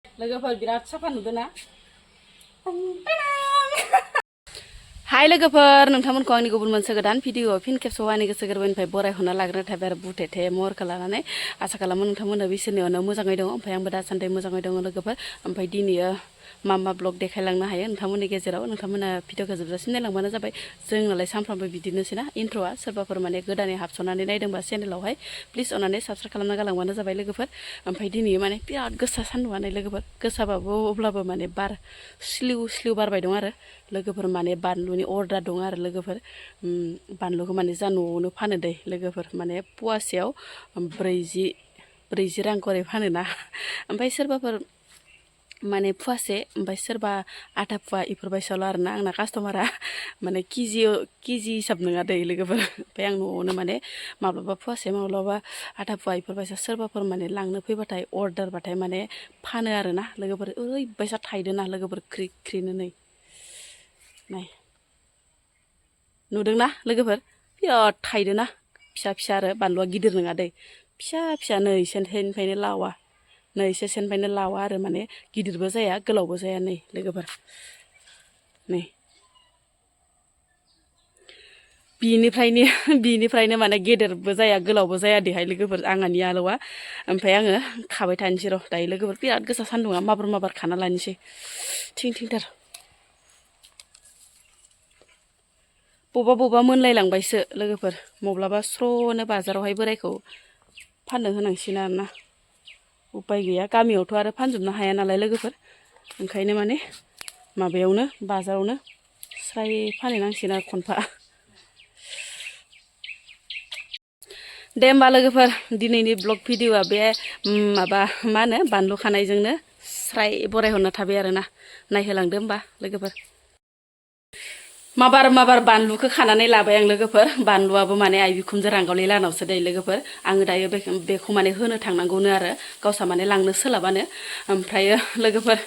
लोगोफोर बिराद साफा नुदों ना हाय लोगोफोर नोंथांमोनखौ आंनि गुबुन मोनसे गोदान भिडिअ फिन खेबसेबाव आंनि गोसो गोरबोनिफ्राय बरायहरना लाग्रोनाय थाबाय आरो बुथेथे महरखौ लानानै आसा खालामो नोंथांमोना बिसोरनि उनाव मोजाङै दङ ओमफ्राय आंबो दासान्दि मोजाङै दङ लोगोफोर ओमफ्राय दिनै मा ब्लग देखायलांनो हायो नोंथांमोननि गेजेराव नोंथांमोना भिडिअखौ जोबजासिम नायलांबानो जाबाय जोंनालाय सानफ्रामबो बिदिनोसैना इन्ट्र'आ सोरबाफोर माने गोदानै हाबस'नानै नायदोंबा चेनेलावहाय प्लिज अननानै साबस्क्राइब खालामना गालांबानो जाबाय लोगोफोर ओमफ्राय दिनै माने बिराद गोसा सान्दुंआनो लोगोफोर गोसाबाबो अब्लाबो माने बार स्लिउ बारबाय दं आरो लोगोफोर माने बानलुनि अर्डार दं आरो लोगोफोर बानलुखौ माने जा न'आवनो फानो दै लोगोफोर माने फवासेयाव 40 रां करै फानोना ओमफ्राय सोरबाफोर माने फवासे ओमफ्राय सोरबा आधा फवा इफोरबायसाल' आरोना आंना कास्टमारा माने केजि हिसाब नङा दै लोगोफोर ओमफ्राय आं न'आवनो माने माब्लाबा फवासे माब्लाबा आधा फवा इफोरबायसा सोरबाफोर माने लांनो फैबाथाय अर्डारबाथाय माने फानो आरोना लोगोफोर ओरैबायसा थायदोना लोगोफोर ख्रि ख्रिनो नाय नुदोंना लोगोफोर बिराद थायदोना फिसा फिसा आरो बानलुआ गिदिर नङा दै फिसा फिसा नै सेनिफ्रायनो लावा नै सेनिफ्रायनो लावा आरो माने गिदिरबो जाया गोलावबो जाया नै लोगोफोर नै बिनिफ्रायनो माने गेदेरबो जाया गोलावबो जाया देहाय लोगोफोर आंहानि आलौआ ओमफ्राय आङो खाबाय थानोसै र' दायो लोगोफोर बिराद गोसा सान्दुंआ माबार खाना लानोसै थिंथार बबेबा मोनलायलांबायसो लोगोफोर माब्लाबा स्र'नो बाजारावहाय बोरायखौ फाननो होनांसिगोन आरोना उपाय गैया गामियावथ' आरो फानजोबनो हाया नालाय लोगोफोर ओंखायनो माने माबायावनो बाजारावनो स्राय फानहैनांसिगोन आरो खनफा दे होमबा लोगोफोर दिनैनि ब्लग भिडिअआ बे माबा मा होनो बानलु खानायजोंनो स्राय बरायहरना थाबाय आरोना नायहोलांदो होमबा लोगोफोर माबार बानलुखौ खानानै लाबाय आं लोगोफोर बानलुआबो माने आइ बिखुनजो रांगावली लाहानावसो दै लोगोफोर आङो दायो बेखौ माने होनो थांनांगौनो आरो गावसा माने लांनो सोलाबानो ओमफ्रायो लोगोफोर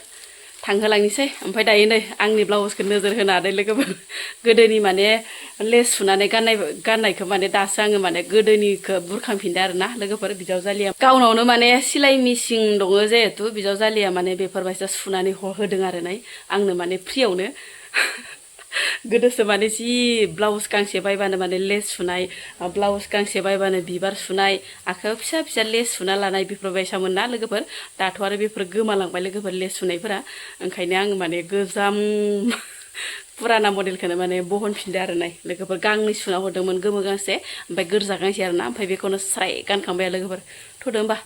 थांहोलांनोसै ओमफ्राय दायो नै आंनि ब्लाउसखौ नोजोर होनो हादों लोगोफोर गोदोनि माने लेस सुनानै गाननायखौ माने दासो आङो माने गोदोनिखौ बुरखांफिनदों आरोना लोगोफोर बिजावजालिया गावनावनो माने सिलाइ मेसिन दङ जिहेथु बिजावजालिया माने बेफोरबायसा सुनानै होदों आरो नै आंनो माने फ्रियावनो गोदोसो माने जि ब्लाउस गांसे बायबानो माने लेस सुनाय ब्लाउस गांसे बायबानो बिबार सुनाय आखायाव फिसा लेस सुना लानाय बेफोरबायसामोन ना लोगोफोर दाथ' आरो बेफोर गोमालांबाय लोगोफोर लेस सुनायफोरा ओंखायनो आङो माने गोजाम फुराना मडेलखौनो माने बहनफिनदो आरो नाय लोगोफोर गांनै सुना हरदोंमोन गोमो गांसे ओमफ्राय गोरजा गांसे आरोना ओमफ्राय बेखौनो स्राय गानखांबाय लोगोफोर थ'दो होमबा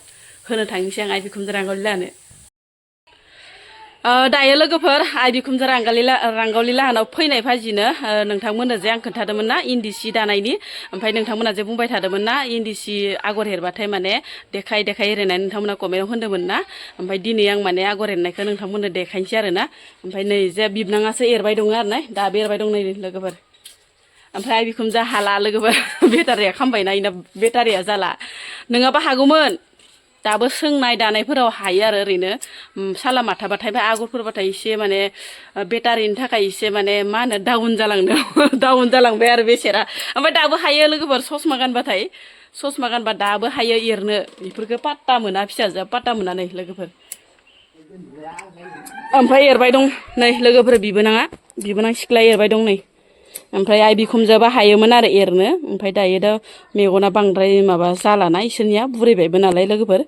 होनो थांनोसै आं आइ बिखुनजो रांगावली लाहानो दायो लोगोफोर आइ बिखुनजो रांगावली लाहानाव फैनाय भाजिनो नोंथांमोननो जे आं खोन्थादोंमोन ना इन्दि सि दानायनि ओमफ्राय नोंथांमोना जे बुंबाय थादोंमोन ना इन्दि सि आगर एरबाथाय माने देखाय एरैनाय नोंथांमोना कमेन्टआव होन्दोंमोन ना ओमफ्राय दिनै आं माने आगर एरनायखौ नोंथांमोननो देखायनोसै आरोना ओमफ्राय नै जे बिबनाङासो एरबाय दङ आरो ना दाबो एरबाय दं नै लोगोफोर ओमफ्राय आइ बिखुनजो हाला लोगोफोर बेटारिया खामबायना इना बेटारिया जाला नङाबा हागौमोन दाबो सोंनाय दानायफोराव हायो आरो ओरैनो साला माथाबाथाय बा आगरफोरबाथाय एसे माने बेटारिनि थाखाय एसे माने मा होनो डाउन जालांबाय आरो बेसेरा ओमफ्राय दाबो हायो लोगोफोर ससमा गानबा दाबो हायो एरनो बेफोरखौ पात्ता मोना फिसाजोआ पात्ता मोना नै लोगोफोर ओमफ्राय एरबाय दं नै लोगोफोर बिबोनां सिख्ला एरबाय दं नै ओमफ्राय आइ बिखुनजोआबो हायोमोन आरो एरनो ओमफ्राय दायो दा मेगना बांद्राय माबा जालाना इसोरनिया बुरैबायबो नालाय लोगोफोर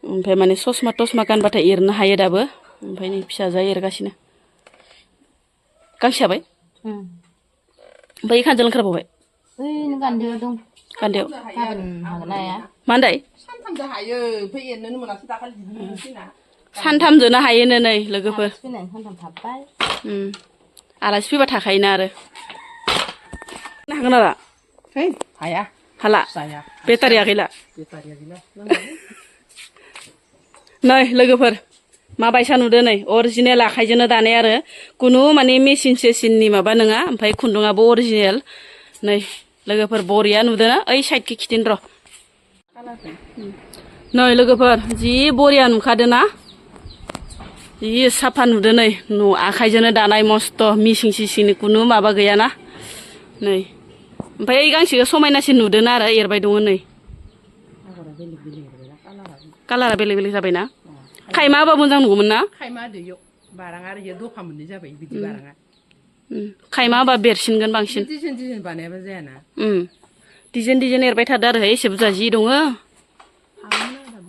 ओमफ्राय माने ससमा गानबाथाय एरनो हायो दाबो ओमफ्राय नै फिसाजोआ एरगासिनो गांसे हाबाय ओमफ्राय खानजोल ओंखारबावबाय गान्दैयाव दं गान्दैयाव गाबोन हागोन हाया मा होनदाय सानथामजों हायो ओमफ्राय एरनोनो मोनासै दाखालि बिदिनोसैना सानथामजोंनो हायोनो नै लोगोफोर फैनानै सानथाम थाबबाय आलासि फैबा थाखायोना आरो हागोन आरो हाया हाला जाया बेटारिया गैला नै लोगोफोर माबायसा नुदो नै अरिजिनेल आखाइजोंनो दानाय आरो खुनु माने मेसिन सेसिननि माबा नङा ओमफ्राय खुन्दुङाबो अरिजिनेल नै लोगोफोर बरिया नुदोना ओइ साइडखि खिथिन र' नै लोगोफोर जि बरिया नुखादो ना जि साफा नुदो नै आखाइजोंनो दानाय मस्थ' मिसिं सिसिंनि खुनु माबा गैयाना नै ओमफ्राय ओइ गांसेखौ समायनासिन नुदोना आरो एरबाय दङ नै कालारा बेलेग जाबायना खायमा होबा मोजां नंगौमोन ना खायमा दैयाव बाराङा आरो इयो दफा मोननै जाबाय बिदि बाराङा खायमा होबा बेरसिनगोन बांसिन डिजाइन बानायाबा जायाना डिजाइन एरबाय थादो आरो एसे बुरजा जि दङ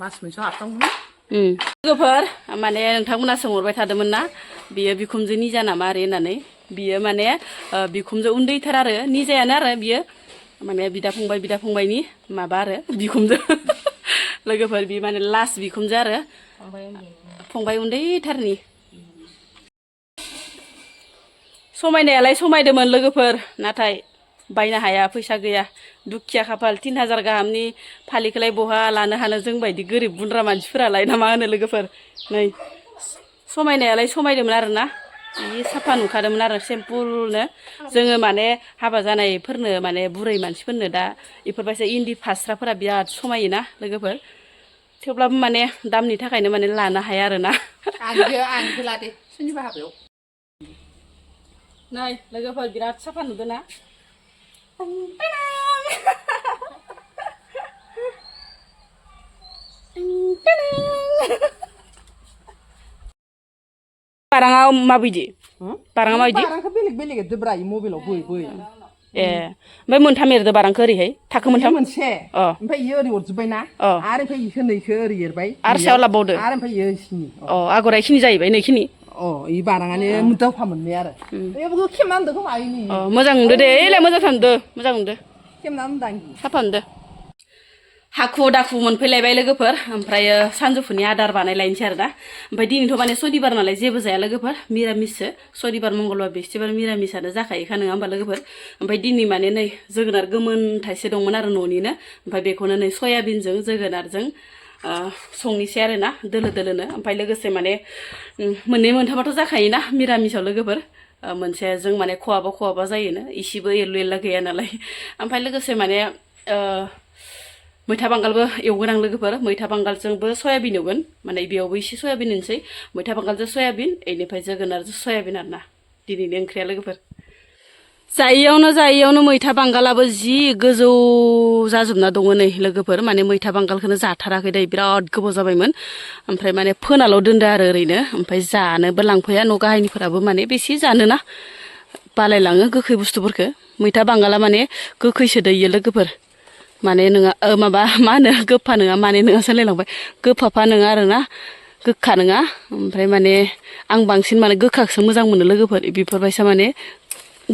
मास मोनसेयाव हाबखांगौमोन लोगोफोर माने नोंथांमोना सोंहरबाय थादोंमोन ना बियो बिखुमजो निजा नामा ओरै होननानै बियो माने बिखुमजो उन्दैथार आरो निजायानो आरो बियो माने बिदा फंबायनि माबा आरो बिखुमजो लोगोफोर बि माने लास्ट बिखुमजो आरो फंबाय उन्दैथारनि समायनायालाय समायदोंमोन लोगोफोर नाथाय बायनो हाया फैसा गैया दुखिया खाफाल 3000 गाहामनि फालिखौलाय बहा लानो हानो जों बायदि गोरिब गुन्द्रा मानसिफोरालाय ना मा होनो लोगोफोर नै समायनायालाय समायदोंमोन आरोना जि साफा नुखादोंमोन आरो सिम्पोलनो जोङो माने हाबा जानायफोरनो माने बुरै मानसिफोरनो दा इफोरबायसा इन्दि फास्राफोरा बिराद समायोना लोगोफोर थेवब्लाबो माने दामनि थाखायनो माने लानो हाया आरोना आंखौ लादे सोरनिबा हाबायाव नै लोगोफोर बिराद साफा नुदों ना बाराङा माबायदि बाराङा माबायदि बारांखौ बेलेग एरदोब्रा मबाइलाव बै ए ओमफ्राय मोनथाम एरदो बारांखौ ओरैहाय थाखो मोनथाम मोनसे ओमफ्राय इयो ओरै अरजोब्बायना आरो ओमफ्राय इखो नैखो ओरै एरबाय आरो सायाव लाबबावदो आरो ओमफ्य इयो सिनि आगरा इखिनि जाहैबाय नैखिनि इ बाराङानो मुदावफा मोननाय आरो बेबो खेबना होनदों खोमा इनि मोजां नुदो दे एलाय मोजां थांदो मोजां नुदो खेबना होनदां साफा नुदो हाखु दाखु मोनफैलायबाय लोगोफोर ओमफ्राय सानजौफुनि आदार बानायलायनोसै आरो दा ओमफ्राय दिनैथ' माने सनिबार नालाय जेबो जाया लोगोफोर मिरामिससो सनिबार मंगलबार बिस्थिबार मिरामिसानो जाखायोखा नङा होमबा लोगोफोर ओमफ्राय दिनै माने नै जोगोनार गोमोन थाइसे दंमोन आरो न'निनो ओमफ्राय बेखौनो नै सयाबिनजों जोगोनारजों संनोसै आरो ना दोलो दोलोनो ओमफ्राय लोगोसे माने मोननै मोनथामाथ' जाखायोना मिरामिसाव लोगोफोर मोनसेजों माने खहाबा जायोनो इसेबो एरलु एरला गैया नालाय ओमफ्राय लोगोसे माने मैथा बांगालबो एवगोन आं लोगोफोर मैथा बांगालजोंबो सयाबिन एवगोन माने बेयावबो एसे सयाबिन होनोसै मैथा बांगालजों सयाबिन बेनिफ्राय जोगोनारजों सयाबिन आरो ना दिनैनि ओंख्रिया लोगोफोर जायैयावनो मैथा बांगालाबो जि गोजौ जाजोबना दङ नै लोगोफोर माने मैथा बांगालखौनो जाथाराखै दै बिराद गोबाव जाबायमोन ओमफ्राय माने फोनाल' दोनदो आरो ओरैनो ओमफ्राय जानोबो लांफैया न' गाहायनिफोराबो माने बेसे जानोना बालायलाङो गोखै बुस्थुफोरखौ मैथा बांगाला माने गोखैसो दैयो लोगोफोर माने नोङा माबा मा होनो गोफा नङा माने नोङा सालायलांबाय गोफाफा नङा आरोना गोखा नङा ओमफ्राय माने आं बांसिन माने गोखाखौसो मोजां मोनो लोगोफोर बेफोरबायसा माने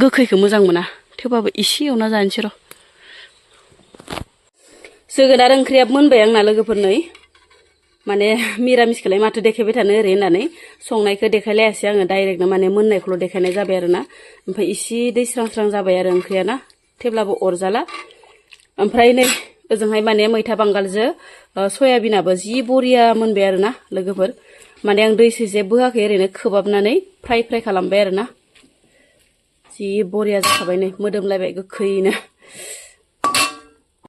गोखैखौ मोजां मोना थेवबाबो एसे एवना जानोसै र' जोगोनार ओंख्रियाबो मोनबाय आंना लोगोफोर नै माने मिरामिसखौलाय माथो देखायबाय थानो ओरै होननानै संनायखौ देखायलायासै आङो डाइरेक्टनो माने मोननायखौल' देखायनाय जाबाय आरोना ओमफ्राय एसे दै स्रां जाबाय आरो ओंख्रिया ना थेवब्लाबो अरजाला ओमफ्राय नै ओजोंहाय माने मैथा बांगालजों सयाबिनाबो जि बरिया मोनबाय आरोना लोगोफोर माने आं दैसो जेबो होआखै ओरैनो खोबाबनानै फ्राय खालामबाय आरोना जि बरिया जाखाबाय नै मोदोमलायबाय गोखैनो